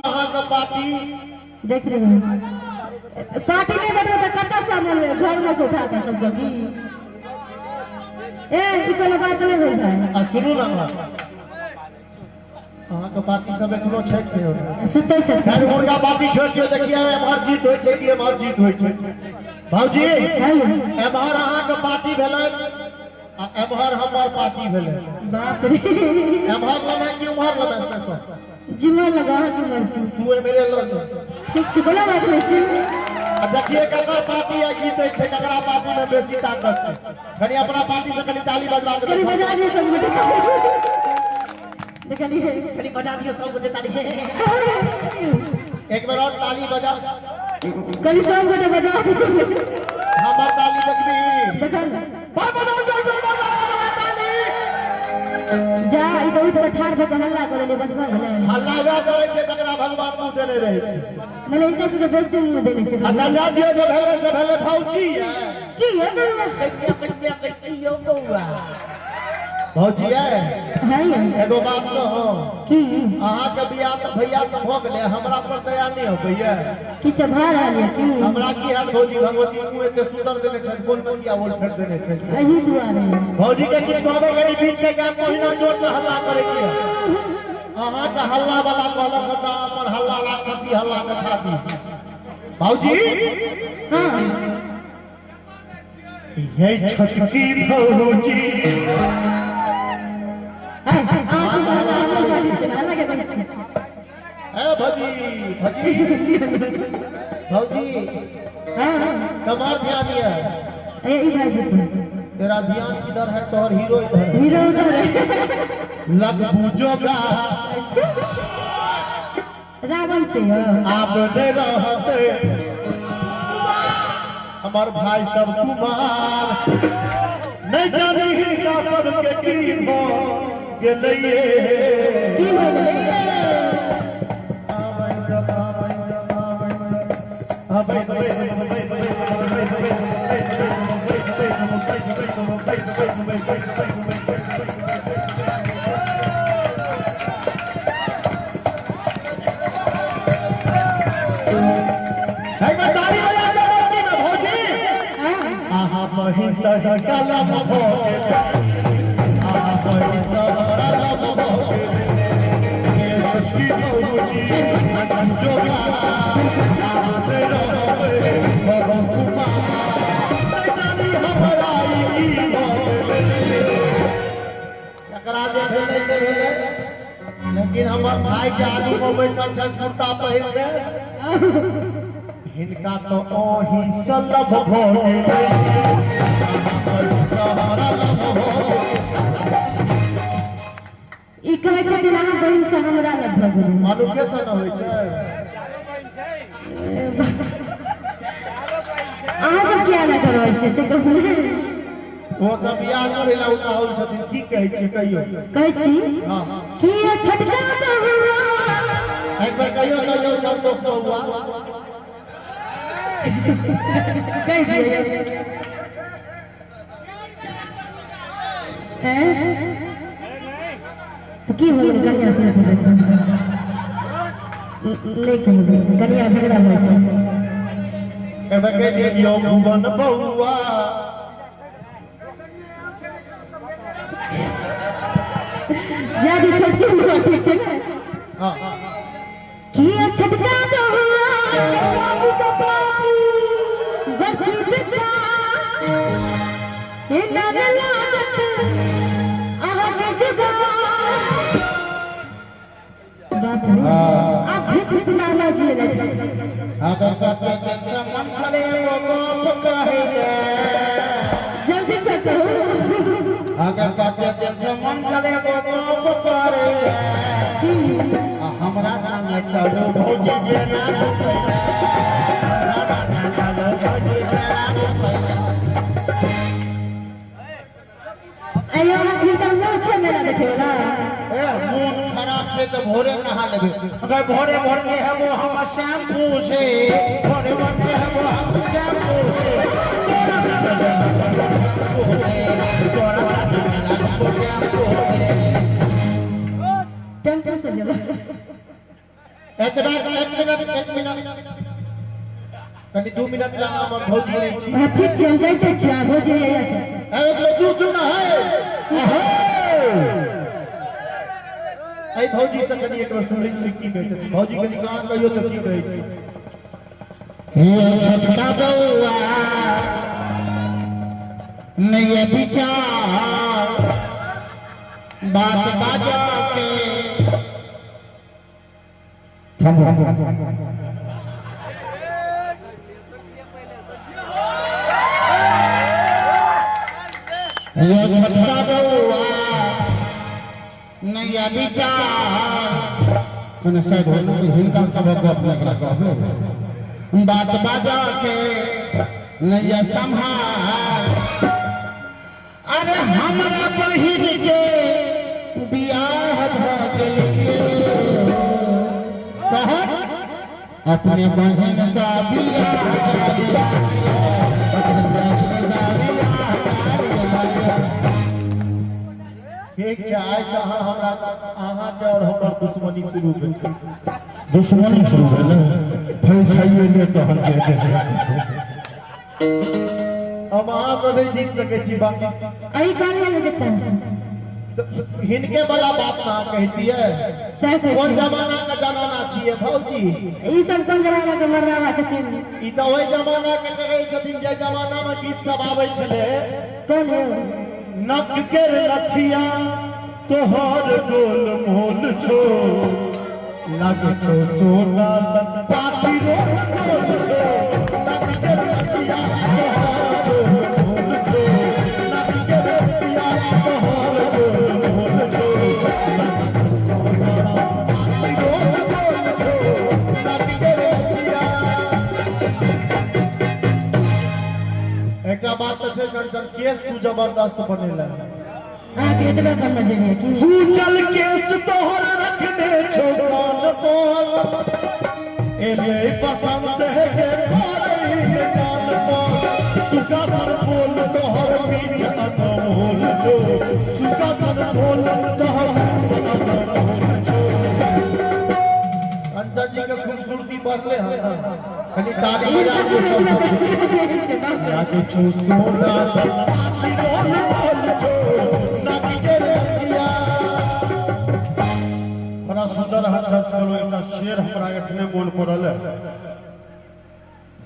अहाँके पार्टी देख रहे हैं पार्टी नहीं बैठबे तऽ कतऽ से मनबै घर में से उठा कऽ सबके की ए ई कोनो बात नहि भेल भाई आ सुनू ने अहाँके पार्टी सब एखनो छै छै सुतै छथिन चारि मुर्गा पार्टी छोड़ि दियौ देखिए एम्हर जीत होइ छै कि एम्हर जीत होइ छै भौजी है एम्हर अहाँके पार्टी भेलै आ एम्हर हमर पार्टी भेलै बाप रे एम्हर लेबै कि उम्हर लेबै से कह जिम्मा लगा अहाँके मर्जी तू मेरे लऽ ले ठीक छै कोनो बात नहि छै आ देखिए ककर पार्टी आइ जीतै छै ककरा पार्टी में बेसी ताकत छै कनि अपना पार्टी से कनि ताली बजबा के कनि देखो। बजा दियौ सब गोटे देखलियै कनि बजा दियौ सब गोटे ताली एक बेर और ताली बजा कनि सब गोटे बजा दियौ हमर ताली देखबी देखा ने बा बजा बजा बजा बजा ताली जा ई तऽ उठि कऽ ठाढ़ भऽ कऽ हल्ला कऽ देलियै बस भऽ गेलै हल्ला वएह करै छै तकरा भगवान मुँह देने रहै छै मने हिनका सबके बेसी मुँह देने छै अच्छा जा दियौ जे भेलै से भेलै भौजी यै की यौ बौआ यौ बौआ भौजी यै है यौ एगो बात कहू की अहाँके बियाह तऽ भैया से भऽ गेलै हमरा पर दया नहि होइए किछु भऽ रहल यऽ की हमरा की हैत भौजी भगवती मुँह एते सुंदर देने छथि कोन बतिया बोल फेर देने छथि एहि दुआरे भौजी के किछु कहबै कनि बीच के गाम पहिना जोर से हल्ला करै के अहाँके हल्ला वाला कहलक हँ तऽ अपन हल्ला राक्षसी हल्ला देखा दी भौजी हँ ये छोटकी भौजी ए भौजी भौजी भौजी तुम्हार ध्यान ये ए ई भाईजी तेरा ध्यान किधर है तोहर हीरो इधर है हीरो उधर है लग बुझोगा अच्छा रावण छै यौ आब नहि रहते हमर भाई सब कुमार नहि जानी हिनका सबके की भऽ गेलैये की भऽ गेलै आहा बहिन सही कलम भऽ गेल आहा बहिन हमरा लम भऽ गेल ये छोटकी भौजी जोगा आबे रहबे भव कुमार नहि जानी हमरा ई की भऽ गेलै एकरा जे भेलै से भेलै लेकिन हमर भाई जे आगू में बैसल छथि कुर्ता पहिरने हिनका तो अहीं से लभ भऽ गेलै हमरा लभ भऽ गेलै ई कहै छथिन अहाँ बहिन से हमरा लग भऽ गेलै मनुखे से न होइ छै अहाँ सब किया नहि कऽ रहल छियै से कहू ने ओ सब बियाह करै लए उताहुल छथिन की कहै छियै कहियौ कहै छी हँ कि ये छोटका बबुआ एक बेर कहियौ कहियौ सब दोस्त बउआ कहि दियौ हैं? तऽ की भऽ गेलै कनिया सुनै छलै नहि कहबै कनिया झगड़ा भऽ जेतै एक बेर कहि दियौ यौ भुवन बउआ जा दी छोटकी बउआ ठीक छै ने हँ की ये छोटका बउआ बाबू का बाबू बच्ची बेटा हे डर लागत अहाँके जुगाड़ बाप रे आप भीष्म पितामह जी एलथि अगर कते दिन से मन छले एगो गप कहै ले जल्दी से कहू अगर कते दिन से मन छले एगो गप करै ले आ हमरा संगे चलू भौजी मेला घुमै ले हमरा संगे चलू भौजी मेला घुमै ले अयो हिनकर मुँह छै मेला देखे वाला ए मोन खराब छै तऽ भोरे नहा लेबै अगर भोरे भोर नहेबो हम शैम्पू से भोरे भोर नहेबो हम शैम्पू से तोरा शैम्पू से तोरा शैम्पू से टेम्पू से जेबै एतबा एक मिनट, एक मिनट, कनि 2 मिनट ला हमर भौजी नहि छी। हाँ, ठीक छै, हम जाइते छियै। अहाँ भौजी हैया छै। एक बेर दू सुनना है। अहे एहि भौजी से कनि एक बेर सुनै छी की कहै छथिन भौजी। कनि अहाँ कहियौ तऽ की कहै छी? हे छोटका बौआ, नहीं ये विचार बात बाजा के थमो। ये छोटका बौआ, नहीं ये विचार कने साइड हो ना, हिनका सबक गप नहि एकरा कहबै। बात बाजा के नहीं ये संभाल। अरे हमरा बहिन के बियाह भऽ गेल, कहत अपने बहिन सँ बियाह करिया, अपने बहिन सँ बियाह करिया। ठीक छै, आइ से अहाँ हमरा, अहाँके और हमर दुश्मनी शुरू भेल। दुश्मनी शुरू भेलै? फरिछाइए ने तहन जे हम अहाँ से नहि जीत सकै छी, बाकी अही कहलियै ने जे चाही। हिनके वाला बात ना कहतियै। सएह कहै कोन छी। जमाना के जमाना छियै भौजी? ई सब कोन जमाना के मर्दावा छथिन? ई तऽ ओहि जमाना के कहै छथिन जे जमाना मे गीत सब आबै छलै। कोन हो? नक के नथिया तोहर गोल मोल छो, लागे छो सोना सन पाथी रोल गोल छो। नक के नथिया तोहर गोल मोल छो, नक के नथिया तोहर गोल मोल छो, लागे छो सोना पाथी रोल गोल छो, नक के नथिया। एकटा बात तऽ छै कंचन, केस तू जबरदस्त बनेला। अहाँके एतबे करना चाहिए की? फूटल केस तोहर रखने छो कान पर, एले बसंत है के पारे जान पर। सुगा तर बोल तोहर मीठ अनमोल छो, सुगा तर बोल तोहर मीठ अनमोल छो। कंचन जी के खूबसूरती बढ़ले हन ना? कनि ताली बजा के सब। लागे छो सोना सन बोल बोल छो, नक के रतिया। बड़ा सुंदर अहाँ चर्च केलहुँ। एकटा शेर हमरा एखने मोन पड़ल है।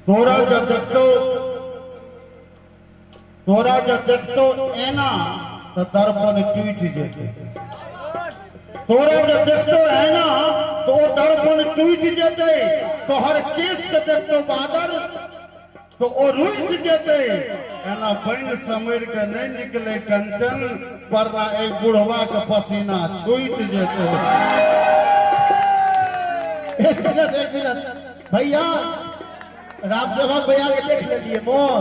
तोरा जब देखतो, तोरा जब देखतो एना तऽ दर्पण टूटि जेतै। तोरा जब देखतो एना तऽ ओ दर्पण टूटि जेतै। तोहर केस के देखतो बादर तो ओ रुसि जेतै। एना बनि समरि के नहि निकले कंचन, वरना एक बुढ़वा के पसीना छूटि जेतै। एक मिनट, एक मिनट भैया, राम सेवक भैया के देख लेलिए मोन।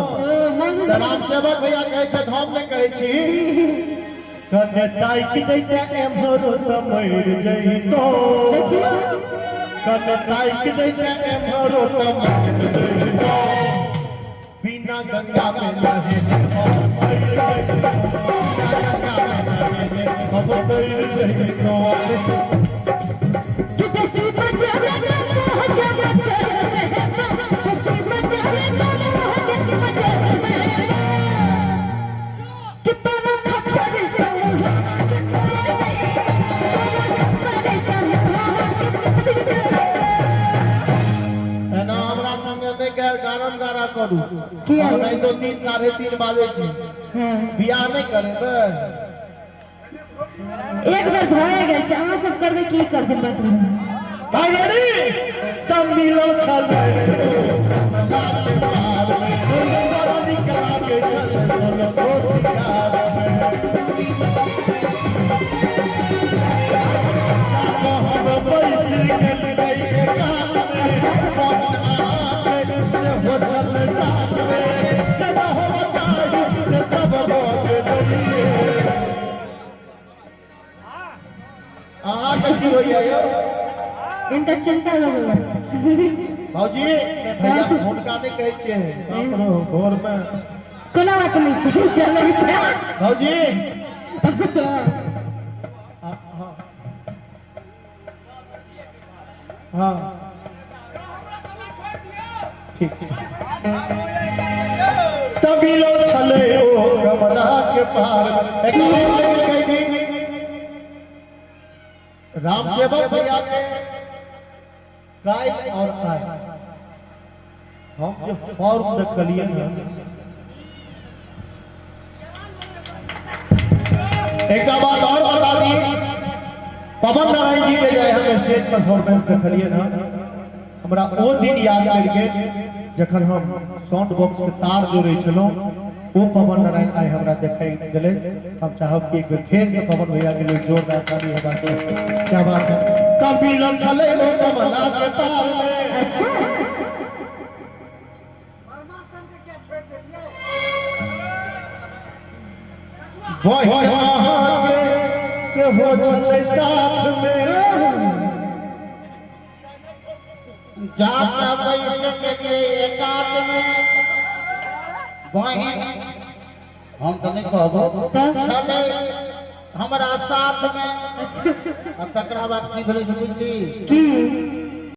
तऽ राम सेवक भैया कहै छथि, हम नहि कहै छी, कने ताकि दैते एम्हरो तऽ मरि जइतो। देखियौ। कने ताकि दैते एम्हरो तऽ मरि जइतो, बिना गंगा में नहेने हम मरि जइतो, बिना गंगा में नहेने हम मरि जइतो। किसी बचावे ना मोह के बचावे, किसी बचावे ना मोह के बचावे, कितना खबर संग, कितना खबर संग। एना हमरा संगे नहि गैर गारम गारा करू। किया? नहीं तो 3, 3:30 बाजै छै। बियाह नहि करेबै? एक बेर भए गेल छै, अहाँ सब करबै की करथिन बात में। भाई रेडी तब मिलल छलै बड़ा नीक लागै छलै सोनो हम बैस गेलियै एकांत में, मोन अहाँके सेहो छल साथ में, जेना हम चाही से सब भऽ गेलियै। अहाँके की होइया यौ? इनका चिंता हो गेल। भौजी, भैया, हुनका नहि कहै छियै, बाप रो, भोरमे। कोनो बात नहि छै, चलै छै। भौजी, हाँ, ठीक छै। तभी लो छले ओ कमला के पार। एक और कह दी, राम सेवक भैया के काल्हि और आइ हम जे फॉर्म देखलियै ने, एकटा बात और बता दी, पवन नारायण जी के जे हम स्टेज परफॉर्मेंस देखलियै ने, हमरा ओ दिन याद पड़ि गेल जखन हम साउंड बॉक्स के तार जोड़ै छलहुँ। ओ पवन नारायण आइ हमरा देखाइ गेलै। हम चाहब कि एक बेर फेर से पवन भैया के लिए जोरदार ताली हेबाक चाही। क्या बात है! तब मिलल छलै ओ कमला के पार में। अच्छा। बहिन अहाँके सेहो छलै साथ में। जाता पैसे के लिए एकांत में बहिन, हम तऽ नहि कहबो, छलै हमरा साथ में। आ तकरा बाद की भेलै से बुझली? की?